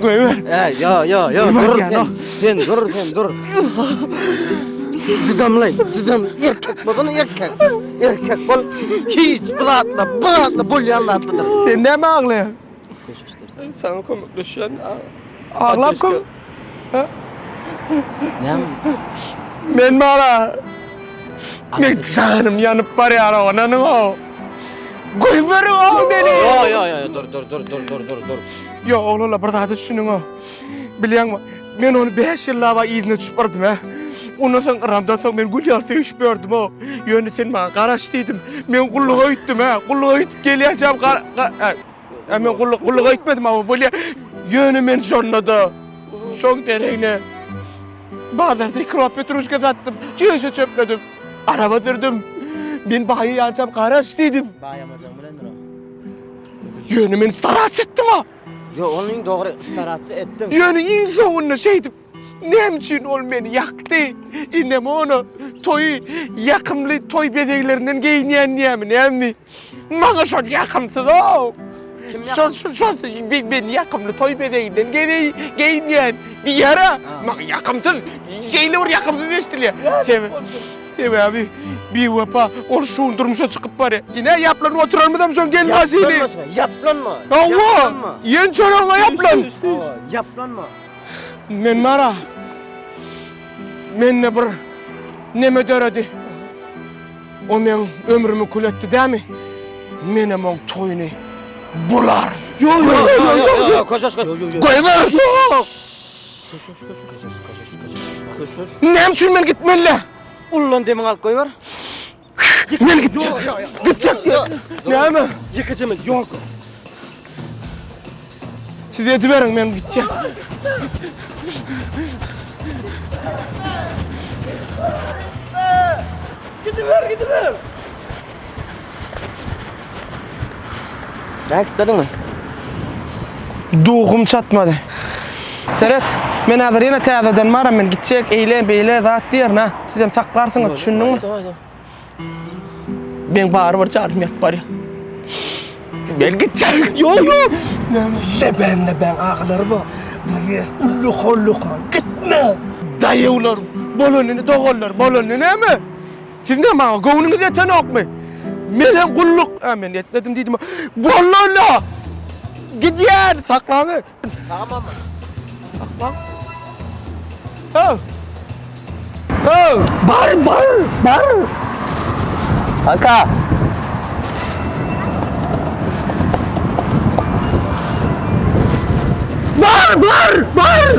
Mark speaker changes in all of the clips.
Speaker 1: Goýber.
Speaker 2: Ä, ýo, ýo, ýo, dur sen. Sen dur, sen dur. Çydamly, çydam, erkek bolsana, erkek. Erkek bol. Hiç bu zatla, bu zatla bolýan zatladyr.
Speaker 1: Sen näme aglaýaň?
Speaker 3: Saňa kömekleşýän.
Speaker 1: Aglap köm.
Speaker 2: Näme?
Speaker 1: Men bara Men janym ýanyp barýar onanyň o. Goýberiň o meni.
Speaker 2: Ýo, ýo, ýo, dur, dur, dur, dur, dur, dur, dur.
Speaker 1: Ýo, oglanlar bir zada düşüniň o. Bilýäňmi? Men ony 5 ýyllap yzyna düşüp bardym, hä. Ondan soň Ramdan soň men gül ýaly söýüşip ýördüm o. Ýöne sen maňa garaş diýdim. Men gulluga gitdim, hä. Gulluga gitip gelýänçäm gar, hä, men gulluk gulluga gitmedim ama bolýa. Ýöne men şonda-da şoň deregine bazarda ikrop petruşka satdym, çüýşe çöpledim, araba sürdüm. Men baýaýançam garaş diýdim.
Speaker 2: Baýamajagyň bilendir o.
Speaker 1: Ýöne men starats etdim ha.
Speaker 2: Ýok, ol iň dogry starats etdiň.
Speaker 1: Ýöne iň soňunda şeýdip näme üçin ol meni ýakdy? Indem ony toýy ýakymly toý bezeglerinden geýinýän diýämi, näme? Maňa şol ýakymsyz-ow.
Speaker 2: Kim
Speaker 1: Şol şol şol men ýakymly toý bezeginden geýinýän diýýär-ä. Maňa ýakymsyz, şeýle bir ýakymsyz eşidilýär. Sebäbi biwepa ol şu gün durmuşa çykyp barýar. Ine ýaplanyp oturanymyzam şoň gelnaşyny.
Speaker 2: Ýaplanma,
Speaker 1: Hawa, ýen çöregiňe ýaplan.
Speaker 2: Ýaplanma.
Speaker 1: Men bara mende bir neme döredi. O meň ömrümi kül etdi dämi? Menem oň toýuny bular. Ýok, ýok, ýok, ýok, ýok.
Speaker 2: Köşeş,
Speaker 1: Goýber.
Speaker 2: Köşeş, köşeş, köşeş, köşeş. Köşeş.
Speaker 1: Näme üçin men gitmeli?
Speaker 2: Ullan demiňi alyp goýber.
Speaker 1: Men gitjek. Gitjek diýip. Näme?
Speaker 2: Ýekeje men ýok.
Speaker 1: Siz ediberiň, men gitjek.
Speaker 3: Gidiber, gidiber.
Speaker 2: Näme gitmediňmi?
Speaker 1: Duhum çatmady. Seret, men häzir ýene täzeden baram, men gitjek, eýle, beýle zat diýerin, ha. Sizem saklarsyňyz, düşündiňmi? Men barybir janym ýanyp barýar. Men gitjek. Ýok, ýok. Näme?
Speaker 3: Lebän, lebän agylary bar. Bu ýes ullukan-ullukan. Gitme.
Speaker 1: Daýawlar, bolanyny doganlar, bolanyny näme? Siz näme maňa göwnüňiz ýetenokmy? Men hem gulluk, a men ýetmedim diýdim. Boldy onda. Gidýän, saklaň.
Speaker 2: Tamam.
Speaker 1: Saklaň. Haw. Haw, bar, bar, bar.
Speaker 2: Kaka.
Speaker 1: Bar, bar, bar.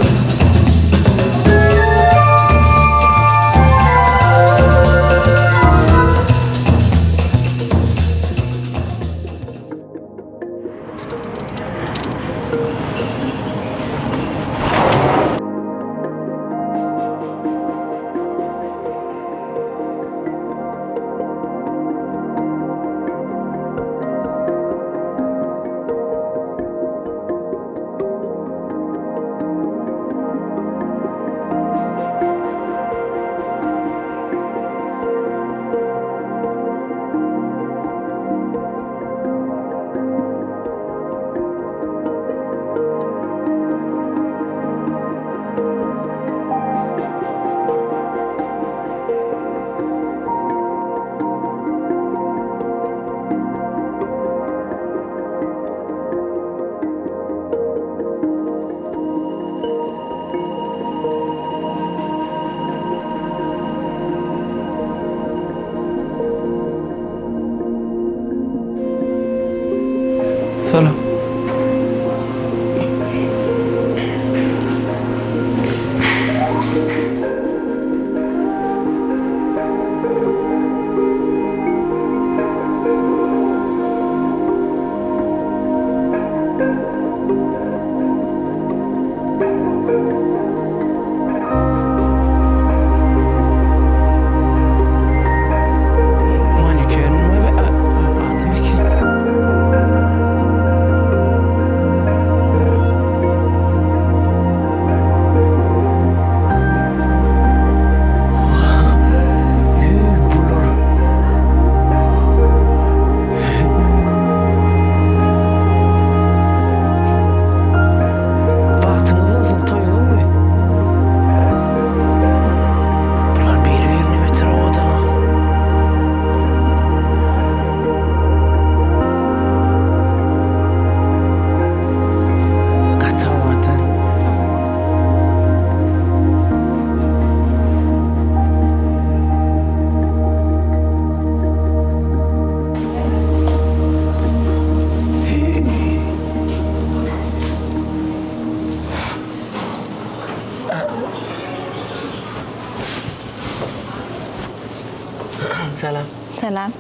Speaker 4: Salam.
Speaker 5: Salam.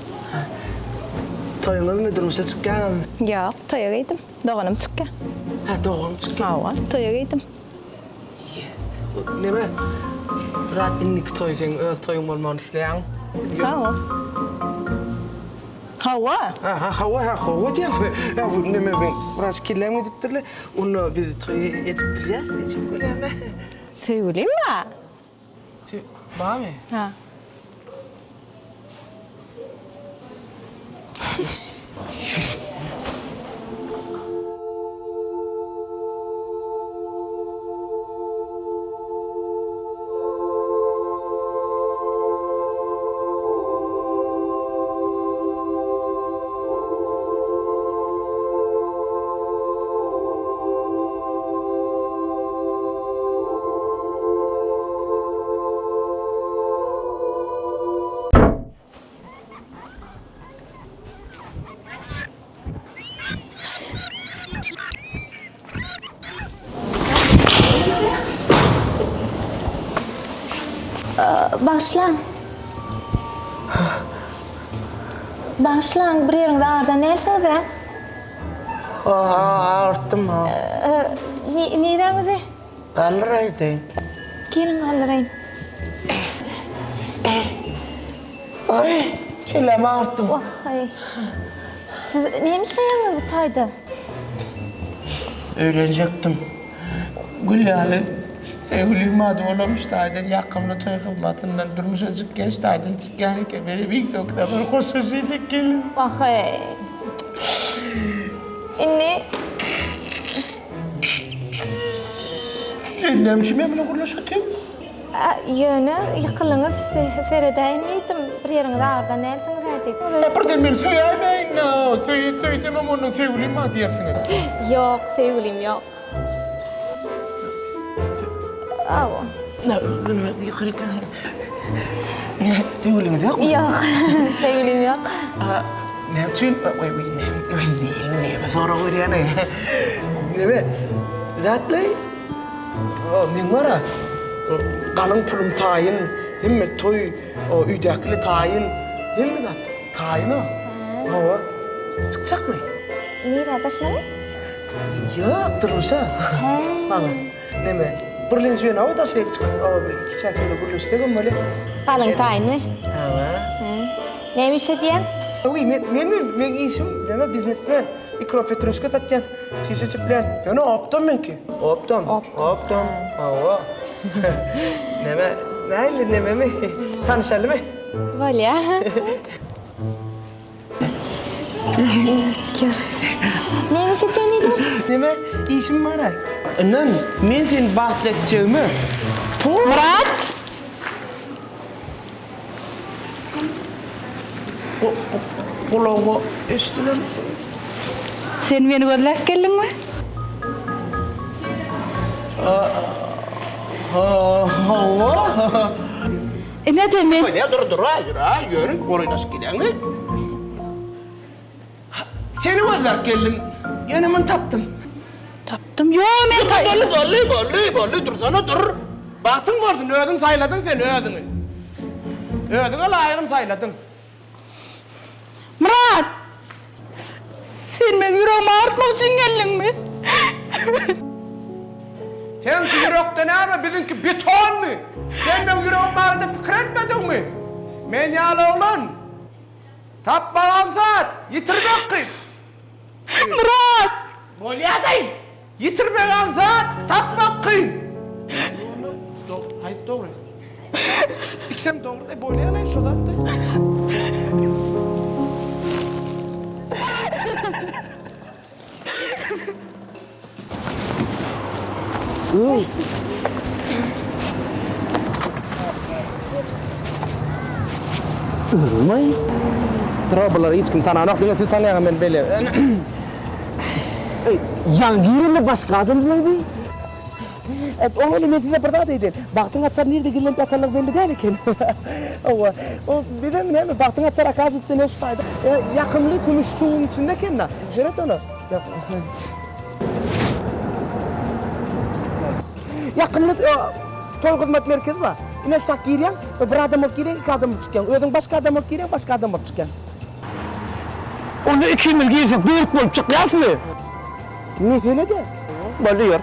Speaker 4: Toýuňyzmy, durmuşa çykýaňyzmy?
Speaker 5: Ýok, toýa geýdim. Doganym çykýar.
Speaker 4: Hä, doganyň çykýar.
Speaker 5: Hawa, toýa geýdim.
Speaker 4: Yes. Neme? Myrat indiki toý seň öz toýuň bolmagyny isleýäň?
Speaker 5: Hawa. Hawa.
Speaker 4: Ha, ha, hawa, ha, hawa diýýäňmi? Ýa bu neme men biraz kelläm gidipdirle. Onda biz toý edip bilýäs, diýjek bolýan-da.
Speaker 5: Söýgülim bar.
Speaker 4: Sö, barmy?
Speaker 5: Ha. Bagyşlaň. Bagyşlaň, bir ýeriňizi agyrdan dälsiňiz-ä?
Speaker 4: Agyrtdym.
Speaker 5: Niräňizi?
Speaker 4: Galdyraýdy.
Speaker 5: Geliň galdyraýyn.
Speaker 4: Aý, kellämi agyrtdym.
Speaker 5: Wah-aý. Siz näme işleýäňiz bu taýda?
Speaker 4: Öýlenjekdim. Gül ýaly söýgülim ady bolamyş taýdan ýakymly toý hyzmatyndan durmuşa çykýan şu taýdan çykýan eken. Menem iň soňky sapar hoşlaşylyk gelin.
Speaker 5: Wah-aý. Indi
Speaker 4: Sen näme üçin men bilen gürleşip otyň?
Speaker 5: Ýöne ýykylyňyz seredäýin diýdim, bir ýeriňiz agyrdan dälsiňiz-ä diýip.
Speaker 1: Birden meni söýäýmäýin-dä, söýsemem ondan söýgülim bar diýersiňiz.
Speaker 5: Ýok, söýgülim ýok. Aw.
Speaker 4: Söýgüliňiz ýokmy?
Speaker 5: Ýok, söýgülim ýok.
Speaker 4: Näme üçin? Weý, weý, näme, näme sorag berýäň-eý? Neme? Zatlaý? Meň bar-a, galyň pulum taýyn, hemme toý, öýdäkili taýyn, hemme zat taýyn-a. Hawa. Çykjakmy?
Speaker 5: Nirä, daşary?
Speaker 4: Ýok, durmuşa.
Speaker 5: Hä.
Speaker 4: Maňa, neme, birlenji ýöne-ow daşaryk çykyp, bir kiçäk ýöne gürleşsegem bolýar.
Speaker 5: Galyň taýynmy?
Speaker 4: Hawa.
Speaker 5: Hä. Näme iş edýäň?
Speaker 4: Wiý, men, menmi? Meň işim, neme, biznesmen. Ikro petruška satýan, çişe çiplän. Ýöne optom meňki. Optom. Optom. Hawa. Neme, nähili nememi? Tanyşalymy?
Speaker 5: Bolýa. Gör. Näme iş edýän diýdiň?
Speaker 4: Neme, işim bar-aý. Ynan, men seni bagtly etjegime.
Speaker 5: Myrat!
Speaker 4: Gulagyma eşdilen.
Speaker 6: Sen meni gözläp geldiňmi?
Speaker 4: Hawa.
Speaker 6: Ine-de men.
Speaker 1: Bolýa, dur, dur-aý, dur-aý, ýörüň, golaýlaşyp gelýäňmi?
Speaker 4: Seni gözläp geldim. Ýöne muny tapdym.
Speaker 6: Tapdym. Ýo, men
Speaker 1: ta Boldy, boldy, boldy, boldy, dursana, dur. Bagtyň bolsun, özüň saýladyň sen özüňi. Özüňe laýygyny saýladyň.
Speaker 6: Myrat! Sen meň ýüregimi agyrtmak üçin geldiňmi?
Speaker 1: Seňki ýürekde näme, biziňki betonmy? Sen meň ýüregim barada pikir etmediňmi? Men ýaly oglan tapmak aňsat, ýitirmek kyn.
Speaker 6: Myrat!
Speaker 1: Bolýadaý! Ýitirmek aňsat, tapmak kyn. Haýsy dogry? Ikisem dogry-da, bolýa-laý şo zat-da.
Speaker 4: Urmaý. Dur, bulary hiç kim tananok, diňe siz tanaýaňyz men bele.
Speaker 2: Eý, ýaňy girende başga adamdylaý bi.
Speaker 4: Oňa men size bir zat aýdaýyn. Bagtyň açary nirde gizlenip ýatanlygy belli däl eken. Hawa, o bizem näme, bagtyň açary okazywatsa ine şu taýda ýakymly kümüş suwuň içinde eken-dä. Seret ony. Ýakymly toý hyzmat merkezi bar. Ine şu tak girýäň, bir adam bolup girýäň, iki adam bolup çykýaň. Özüň başga adam bolup girýäň, başga adam bolup çykýaň.
Speaker 3: Onda ikimiz girsek dört bolup çykýasmy?
Speaker 4: Mesele-de.
Speaker 3: Boldy ýör.